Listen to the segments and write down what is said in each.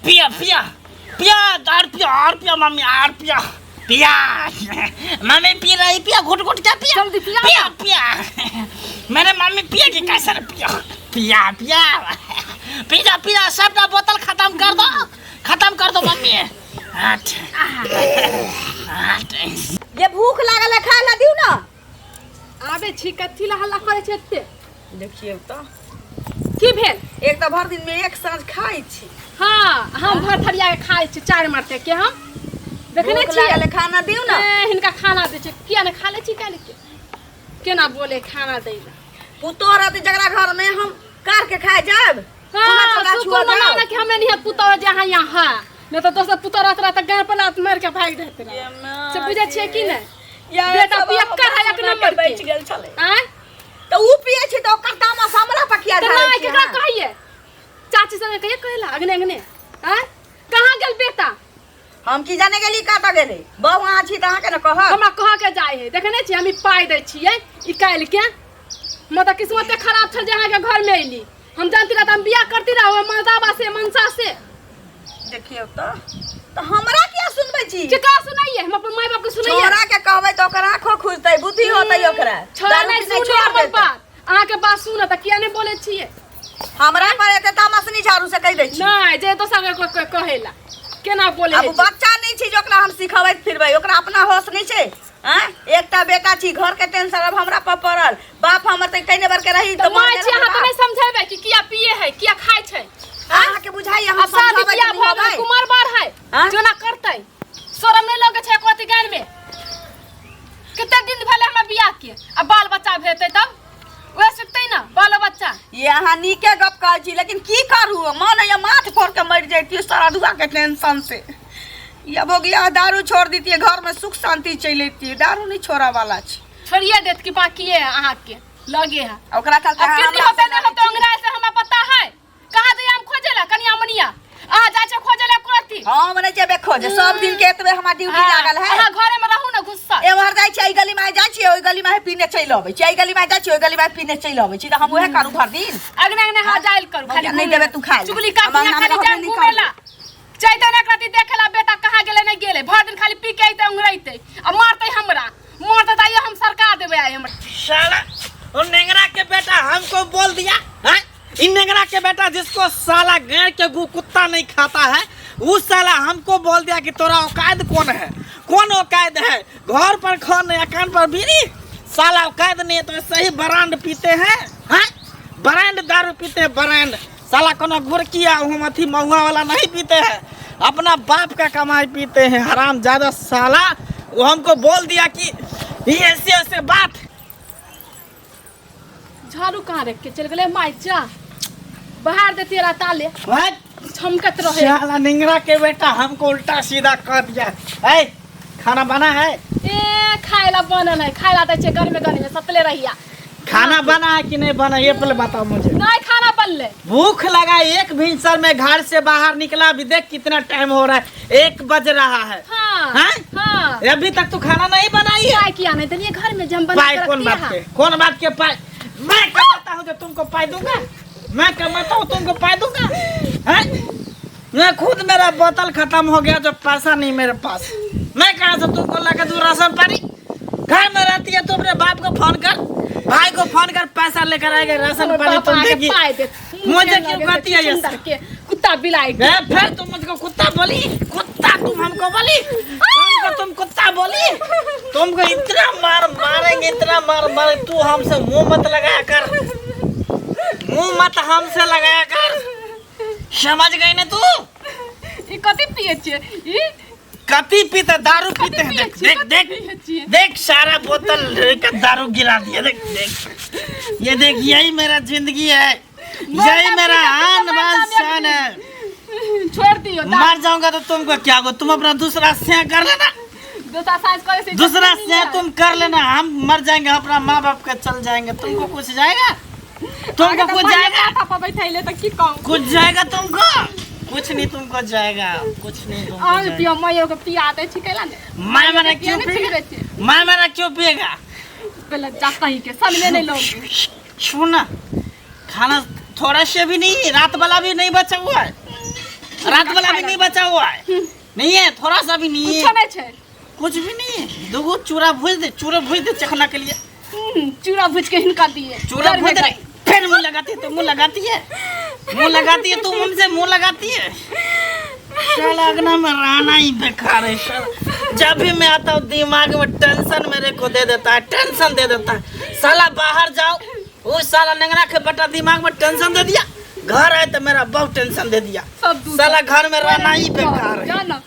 पिया पिया पिया और पिया और पिया मम्मी और पिया पिया मम्मी पी रही पिया घुट घुट के पिया जल्दी पिया पिया पिया मेरे मम्मी पिया की कैसे रे पिया पिया पिया पिया पिया सबटा बोतल खत्म कर दो खत्म कर दो मम्मी आठ आठ ये भूख लागल है खाए ला दिउ ना आबे छी कथी ला हल्ला करै छै एते देखियौ तऽ की भेल एक तऽ भरि दिनमे एक साँझ खाइ छी हाँ हम भर थरिया के खाइ छी चारि मारते के हम देखने भूख छियै लागल है खाना दिउ ना ए, हिनका खाना दै छै किया ने खा लै छी काल्हि के केना बोले खाना दै ला पुतोह रहतै जकरा घरमे हम कार के खाइ जायब हाँ, चूल्हा चौका शुक्र छुआ मनाओ जाउ ना कि हमे नहीं है पुतोह जे अहाँ यहाँ है नहीं तो दोसर पुतोह रहत रह तऽ गाड़ पर लात मारि के भागि जाइत रह से बुझै छियै कि नहि या बेटा सब पियक्कर है एक हमरा नंबर के। बचि गेल छलै आँय तऽ उ पियै छै तऽ ओकर तामस हमरा पर किया तऽ झाड़ै नहि छी केकरा अहाँ? कहिए चाची संगे कहिए कहिला अगने अगने आँय कहाँ गेल बेटा हम की जाने गेली कतऽ गेलै बहु अहाँ छी तऽ अहाँके ने कहब हमरा कहाँ के जाय है देखने छियै हम ई पाइ दै छियै ई काल्हि के मतलब किस्मते खराब छल जे अहाँके घर में अयली हम जानती रह तऽ हम बियाह करती रह मर्दाबा से मनसा से देखियौ तऽ तऽ हमरा किया सुनबै छी केकरा सुनाइए हम अपन माय बाप के सुनाइए छोरा के कहबै तऽ ओकर आँखो खुजतै बुद्धि होतै ओकरा छोरा दारू नहि पीनाइ सुने छोड़ हमर देतै। बात अहाँके बात सुनत तऽ किया नहि बोलै छियै हमरा पर एते तामस नहि झाड़ू से कहि दै छी नहि जे दोसर के कोइ कहेला केना बोले आब बच्चा नहि छै जे ओकरा हम सिखबैत फिरबै ओकरा अपना होश नहि छै आँय एकटा बेटा छी घर के टेंशन अब हमरा पर पड़ल बाप हमर तऽ कइने बर के रही तऽ मर माय गेल छी हमर अहाँ तऽ बाप। नहि समझेबै कि किया पिए है किया खाइ छै अहाँके बुझाइए हम आब शादी समझाबै बियाह कि भऽ गेल नहि कुमार बार है आँय? जोना करतै शरम नहि लगै छै एको अथी गानि में कते दिन भेलै हमरा बियाह के आ बाल बच्चा भेतै तब वएह सुखतै ने बालो बच्चा ये अहाँ नीके गप कहै छी लेकिन की करू मन होइए माथ फोड़ के मरि जैतियै सरदुआ के टेंशन से ये हो गया दारू छोड़ दितियै घर में सुख शांति चलि अयतियै दारू नहीं छोड़ऽ वाला छै छोड़िए देत कि बाकिए है अहाँके लगे है ओकरा चलते अब अहाँ कितनी हमरा होते से नहीं लड़ै होते छी। अंगना से हमरा पता है कहाँ जाइए हम खोजे ला कनिया मनिया अहाँ जाइ छै खोजे ला कुरती हम नहि जेबै खोजे सब दिन के एतबे हमरा ड्यूटी लागल है अहाँ घरे में रहू ना गुस्सा एम्हर जाइ छियै एहि गली में जाइ छियै ओहि गली में पीने चलि अबै छियै एहि गली में जाइ छियै ओहि गली में पीने चलि अबै छी तऽ हम उएह करू भरि दिन अगने अगने हाँ जाइल करू खाली नहि देबै तू खाय ले। चुगली हम काटी अंगना में खाली रहबे जाए नहि घूमे ला चैते ना करती देखेला बेटा कहाँ गेले नहीं गेले भर दिन खाली पी के अइते उंगरैते आ मारते हमरा मारते त आइयो हम सरकार देबै आइ हमरा साला वो नेंगरा के बेटा हमको बोल दिया हैं? इन नेंगरा के बेटा जिसको साला गाय के गु कुत्ता नहीं खाता है उस साला हमको बोल दिया कि तोरा औकात कौन है कौन औकात है घर पर खान या कान पर बीड़ी साला औकात नहीं है तो सही ब्रांड पीते हैं हैं ब्रांड दारू पीते हैं ब्रांड साला कोनो गुरकिया हम अथी महुआ वाला नहीं पीते हैं अपना बाप का कमाई पीते हैं हराम ज्यादा साला वो हमको बोल दिया कि ये ऐसे ऐसे बात झाड़ू कहाँ रख के चल गेलै माय जा बाहर देती रहा ताले भाई छमकत रहे साला निंगरा के बेटा हमको उल्टा सीधा कर दिया ए खाना बना है ए खाए ला बनल है खाए ला दै छै गर्मे गर्मे सतले रहिया खाना बना है कि नहीं बना ये पहले बताओ मुझे नहीं खाना बनले भूख लगा एक भिनसर में घर से बाहर निकला अभी देख कितना टाइम हो रहा है 1 बज रहा है हाँ हैं? हाँ अभी तक तू खाना नहीं बनाई है पाई किया नहीं देलिए घर में जम बना पाई के कौन रखती बात है के कौन बात के पाई मैं कमाता हूँ जो तुमको पाई दूंगा मैं कमाता हूँ तुमको पाई दूंगा हैं? मैं खुद मेरा बोतल खत्म हो गया जो पैसा नहीं मेरे पास मैं कहाँ से तुमको ला के दूँ राशन पानी घर में रहती है तो अपने बाप को फोन कर भाई को फोन कर पैसा लेकर आएगा राशन पानी तुम देगी पाई दे मुझे क्यों कहती है ये सुंदर के कुत्ता बिलाई के ए, फिर तुम मुझको कुत्ता बोली कुत्ता तुम हमको बोली तुमको तुम कुत्ता बोली तुमको इतना मार मारेंगे इतना मार मारे तू हमसे मुंह मत लगाया कर मुंह मत हमसे लगाया कर समझ गई ना तू ई कथी पिए छियै ई कथी पीते दारू पीते हैं पिए देख छियै, देख कथी देख पिए छियै? देख सारा बोतल का दारू गिरा दिया देख देख ये देख यही मेरा जिंदगी है यही मेरा आन बान शान है छोड़ दियो मर जाऊंगा तो तुमको क्या हो तुम अपना दूसरा स्नेह कर लेना दूसरा साइज करे से दूसरा स्नेह तुम कर लेना हम मर जाएंगे अपना माँ बाप के चल जाएंगे तुमको कुछ जाएगा तुमको कुछ जाएगा पापा बैठैले त की कहूं कुछ जाएगा तुमको कुछ नहीं तुमको जाएगा कुछ नहीं तुमको और जाएगा। पियो मैं एगो पिया दै छी कैला ने मैं मरा क्यों नहीं पिएगा पीबै छी मैं मरा क्यों पिएगा पहले जा कहीं के सन में नहीं लोग सुन ना खाना थोड़ा से भी नहीं रात वाला भी नहीं बचा हुआ है रात वाला भी नहीं बचा हुआ है, नहीं है, थोड़ा सा भी नहीं कुछो है। नहीं छै। कुछ भी नहीं है। दूगो चूरा भूज दे, चूरा भूज दे चखना के लिए। चूड़ा भूज के हिनका दिए। चूरा डर में भूज दे। गई। फिर मुंह लगाती है तो, मुंह लगाती है, मुंह लगाती है तू हमसे, मुंह लगाती है। साला अगना में रहना ही बेकार है साला। जब भी मैं आता हूँ दिमाग में टेंशन मेरे को दे देता है, टेंशन दे देता है साला। बाहर जाओ वो साला नेंगरा के बेटा दिमाग में टेंशन दे दिया, घर आए तो मेरा बहुत टेंशन दे दिया। सब दूध साला घर में रहना ही बेकार है। जाना।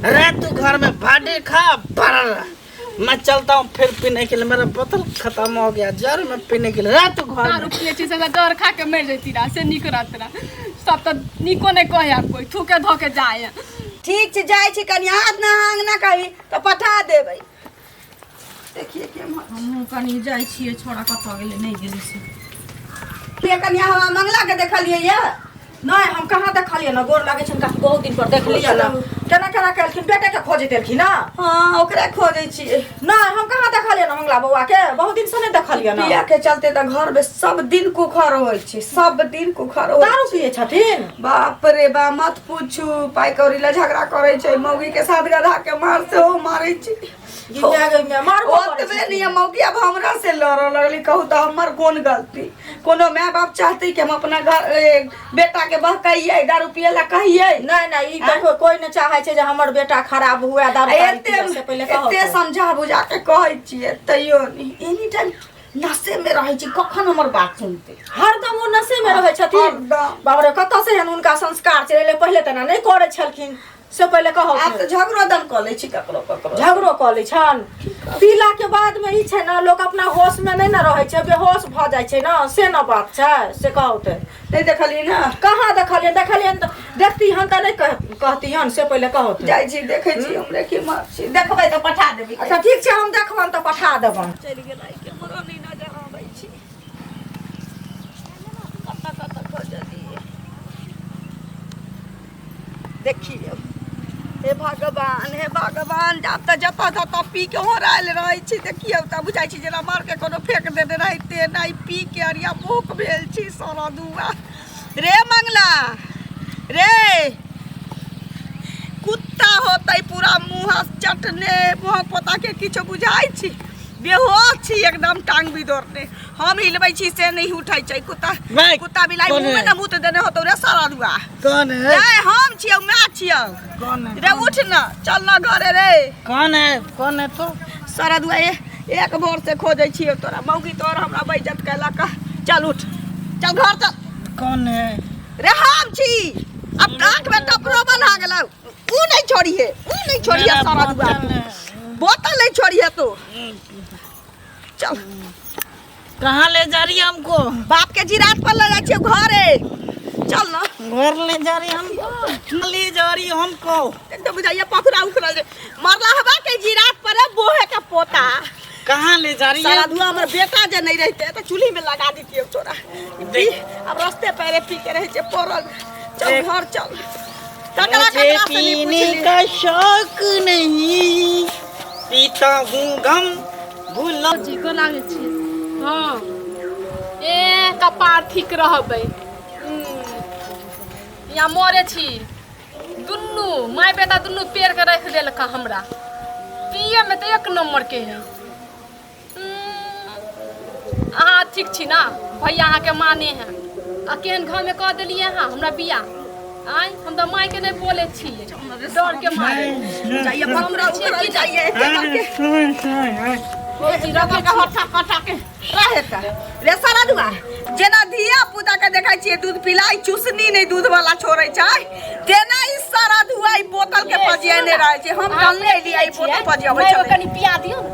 रह तू घर में, भाडे खा भरा रह। मैं चलता हूँ फिर पीने के लिए, मेरा बोतल खत्म हो गया जर में पीने के लिए। रह तू घर दारू में। पिए छी से डर खा के मरि जैती रहा से नीक रहत रहा। सब तऽ नीको नहि कहै आब कोइ, थूके धऽ के जाय। ठीक छै, जाइ छी कनि हाथ ना आंगना कही तऽ पठा देबै। देखिए के हमहूँ कनि जाइ छियै, छोड़ा कतऽ गेलै, नहि गेलै से। के कनिया, हमरा मंगला के देखलियै ये? नहि, हम कहाँ देखलियै ने। गोर लागै छै हुनका, बहुत दिन पर देखलियै ने। केना केना केलखिन? बेटे के खोजैत एलखिन ने? हँ, ओकरे खोजै छियै। नहि, हम कहाँ देखलियै ने मंगला बौआ के, बहुत दिन से नहि देखलियै ने। पिया के चलते तऽ घर में सब दिन कुखर होइ छै, सब दिन कुखर होइ। दारू पियै छथिन? बाप रे बा, मत पूछू। पाइ कौड़ी ला झगड़ा करै छै, मौगी के साथ गधा के मार सेहो मारै छै। गे गे गे, मारबो करै ओतबे छथिन। नहीं, मौगी अब हमरा से लड़ऽ लगली। कहू तऽ हमर कोन गलती? कोनो माय बाप चाहते कि हम अपना घर बेटा के बहकैयै, दारू पिए ला कहियै? नहि नहि, ई तऽ कोइ नहि चाहै छै जे हमर बेटा खराब हुए, दारू तारू एते पियै से। पहिले कहू एते तऽ। समझा बुझा के कहै छियै तैयो नहीं, एनी टाइम नशे में रहै छै। कखन हमर बात सुनते? हरदम ओ नशे में रहै छथिन? हरदम। बाप रे, कतऽ से एहन हुनका संस्कार चलि एलै? पहिले तऽ एना नहि करै छलखिन, से पहिले कहू। आब तऽ झगड़ो दन कऽ लै छी ककरो ककरो। झगड़ो कऽ लै छनि पीला के बाद में। ई छै ने, लोक अपना होश में नहि ने रहै छै, बेहोश भऽ जाइ छै ने, से ने बात छै। से कहू तऽ। नहि देखलियै ने? कहाँ देखलियै? देखलियै तऽ देखती हन तऽ नहि कहती हन, से पहिले कहू तऽ। जाइ छी, देखै छी हमरे की मार छी, देखबै तऽ पठा देबै। अच्छा ठीक छै, हम देखबनि तऽ पठा देबनि। चलि गेलै, केम्हरो नहि नजर आबै छै। कतऽ कतऽ खोजलियै। देखियौ, हे भगवान, हे भगवान। आब तऽ जतऽ जतऽ पी के होरायल रहै छै। देखियौ तऽ बुझाइ छै जेना मार के कोनो फेंक देने रहिते नहि। पी के अरिया भूख भेल छी सरदुआ। रे मंगला रे, कुत्ता होतै पूरा मुँह चटने, मुँह पोता के किछो बुझाइ छी? बेहोश छी एकदम, टांग बिदोरने। हम हिलबै छी से नहि उठै छै। कुत्ता भाई, कुत्ता बिलाइ कौन मुँह में है? न मुत देने होतौ रे सरदुआ। कौन है? रे, हम छियौ, माय छियौ। कौन है? रे, उठ न, चल न घरे रे। कौन है? कौन है तो? सरदुआ, एक भोर से खोजै छियौ तोरा। मौगी तोर हमरा बेइज्जत केलक। चल उठ, चल घर चल। कौन है? रे, हम छी। अब आँख में टपरो बन्हा गेलौ। ऊ नहीं छोड़िए, ऊ नहीं छोड़िए। मेरा सरदुआ, बोतल है। बोतल नहीं छोड़िए तू, चल। कहाँ ले जा रही है हमको? बाप के जिरात पर ले जाइ छियौ, घरे चल न। घर ले जा रही हमको, ले जा रही हमको। एकदम बुझाइए पखुरा उखड़ल जे मरला हवा के जिरात पर है, बोहे के पोता। कहाँ ले जा रही है? सारा धुआं। हमर बेटा जे नहीं रहते तो चूल्ही में लगा दीतियै तोरा। देख। अब रस्ते पैरे पी के रहे छै पड़ल। चल देख। घर चल। तकरा मुझे ककरा से नहीं पीने पूछली। का शौक नहीं, पीता हूँ गम भूला। जी गोर लागै छी। हँ, ए कपार ठीक रहबै। यहाँ मरे छी दुन्नू माय बेटा, दुन्नू पेड़ के राखि देलक हमरा। पिए में तऽ एक नंबर के है। अहाँ ठीक छी ना भैया? अहाँके माने है आ केहन घरमे कऽ देलियै अहाँ हमरा बियाह? आँय, हम तऽ मायके नहि बोलै छियै डर के मारे। जाइए पखुरा उखड़ल जाइए एते करके। भौजी, रखै छी। हटा कटा के रहे त रे सरदुआ, जेना धिया पुता के देखै छियै दूध पिलाई चूसनी नहि दूध वाला छोड़ै छै, तेना ई सरदुआ ई बोतल के ए, पजियने सुनू ना, रहै छै। हम अहाँ डालने एलियै ई बोतल पजियबै मायके छलै। कनि पिया दियौ ने।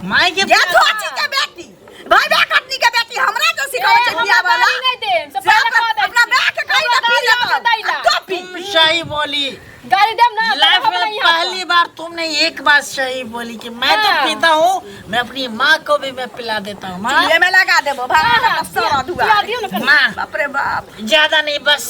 माय के जे छोची के बेटी, भाई बे कटनी के बेटी, हमरा जो सिखाबै छै ए, हमरा पिया वाला गाली नहि देब, से से पहिले कह दै अपना छी। माय के कही हमरा ना पी गाली लेतौ। आबै दै ला। आ तो पी। तुम सही बोली। गाली देब ना तऽ लाइफ रहब में नहि यहाँ पर। पहली बार तुमने एक बात सही बोली कि मैं तो हाँ। पीता हूँ, मैं अपनी माँ को भी मैं पिला देता हूँ। माँ, चूल्हे में लगा देबो भाई। हाँ, हाँ, सरदुआ। पिया दियौ ने कनि। माँ, बाप रे बाप। ज्यादा नहीं, बस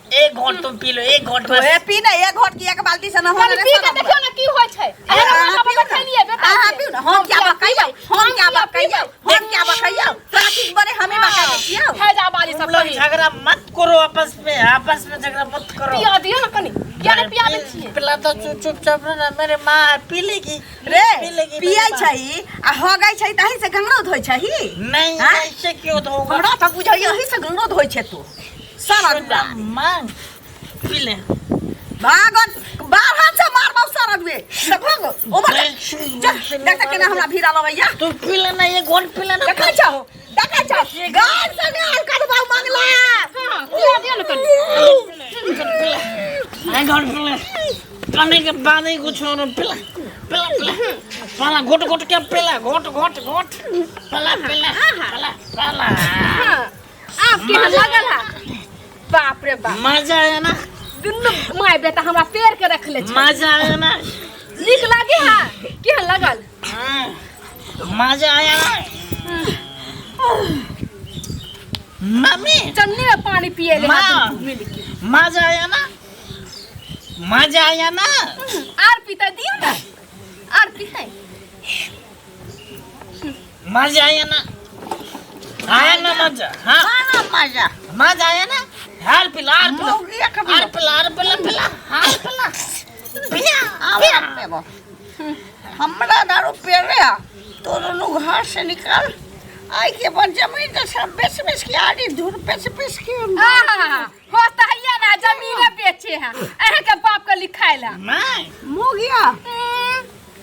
एक घोट तुम पी लो, एक घोट बस। ए पी ने, एक घोट की एक बाल्टी से न हो कनि रे पी के सरदुआ। देखियौ ने की होइ छै। अहाँ अहाँ हमरा पीउ ने। बतेलियै बेटा अहाँ के। पीउ ने। हम क्या बकैयौ, हम क्या बकैयौ, हम क्या बकैयौ? तोरा किछु बने हमे बका दै छियौ। हैजा बाली तुम सब लोग कही। झगड़ा मत करो आपस में, आपस में झगड़ा मत करो। पिया दियौ ने कनी किया नहि पियाबै छियै पिला तो चुप चुपचाप रहना मेरे माँ पी लेगी रे पी लेगी पियै मेरी माँ। छही आ हगै छै तही से गंगरोध होइ छही नहीं हाँ? ऐसे क्यों धोगा हमरा तऽ बुझैया एही से गंगरोध होइ छै तू सारा दुआ माँ पी ले भागन बाहर से मारबौ सारा दुए देखो ओमर जा देख त केना हमरा भीड़ा लबैया तू पी लेना ये घोट पी लेना देखै छहो देखै छहो गाड़ से निकाल कटबाउ मंगला हाँ पिया दियौ ने कनी मैं घोट पी ले करने के बाद ही कुछ और पिला पिला पिला पिला घोट घोट के पिला घोट घोट घोट पिला पिला पिला पिला हाँ आब केहन लगल है बाप रे बाप मजा आया ना दुनू माय बेटा हमरा पेड़ के रखले छै मजा आया ना नीक लागे है केहन लगल हाँ, मजा आया ना मम्मी चन्नी में पानी पिए ले माँ। मिल के मजा आया ना मजा आया ना आर पीते दियो ना आर पीते मजा आया ना आया ना मजा हाँ आना मजा मजा आया ना हार पिला हार पिला मौगिया के हार पिला हार पिला पिला हार पिला पिया पिया पिया हमरा दारू पेरे तो दोनों घर से निकल आई के बाद जमीन तो सब बेच बेच के आड़ी धूर बेच बेच के आहा, होता है ना जमीन बेचे है अहाँ के बाप के लिखाइल है मैं मोगिया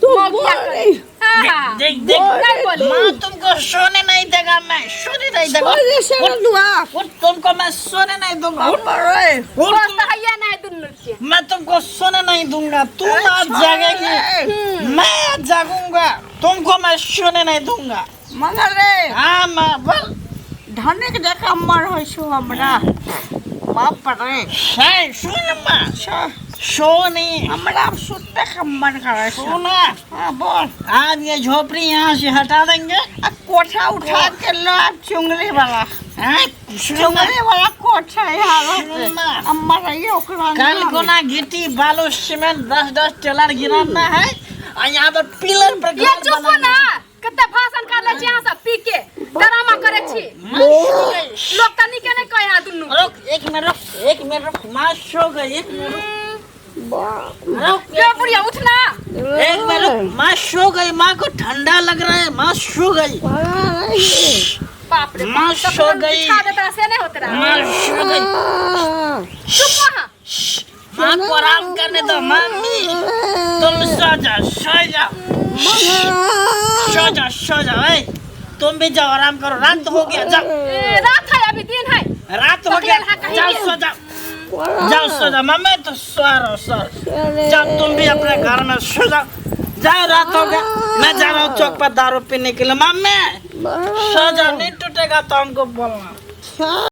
तू बोल रही। हाँ देख देख नहीं बोली। माँ तुमको सोने नहीं देगा मैं सोने नहीं देगा सोने से उठ, दुआ उठ, तुमको मैं सोने नहीं दूंगा उठ, अरे उठ, होता है ना दुनू के मैं तुमको सोने नहीं दूंगा तुम आज जागेगी मैं आज जागूंगा तुमको मैं सोने नहीं दूंगा मंगल रे हाँ मैं बोल धनिक जकाँ मर होइ छौ हमरा बाप रे सुन माँ सोनी हमरा आब सुते के मन करै छौ सुना हाँ बोल आज ये झोपड़ी यहाँ से हटा देंगे आ कोठा उठा के लो आब चुंगली वाला हाँ, सुन ना। चुंगली वाला कोठा यहाँ सुन ना। अम्मा रहिए ओकरा कल को ना गिट्टी बालू सीमेंट 10 10 टेलर गिराना है और यहाँ पर पिलर पर ये घर चुप बनाना ना है। कते भाषण कर ले छी अहाँ सब पी के ड्रामा करे छी माँ सो गई। लोग तनी के नहीं कहे यहाँ दुनू रुक एक मिनट रुक एक मिनट रुक माँ सो गई एक मिनट रुक रुक ये बुढ़िया उठ ना एक मिनट रुक माँ सो गई माँ को ठंडा लग रहा है माँ सो गई बाप रे माँ बाप, सो तखन गई। बिछा देता से नहीं होत रहा माँ सो गई चुप वहाँ माँ को आराम करने दो मम्मी तुम सो जाओ सो जाओ सो जाओ सो जाओ ए, तुम भी जाओ आराम करो रात हो गया जाओ ए, रात है अभी दिन है रात हो गया पकड़ेल है कहीं जाओ के। सो जाओ जाओ सो जाओ मम्मी तो सो रहो सो रहो। जाओ तुम भी अपने घर में सो जाओ जाओ रात हो गया मैं जा रहा हूँ चौक पर दारू पीने के लिए मम्मी सो जाओ नहीं टूटेगा तो हमको बोलना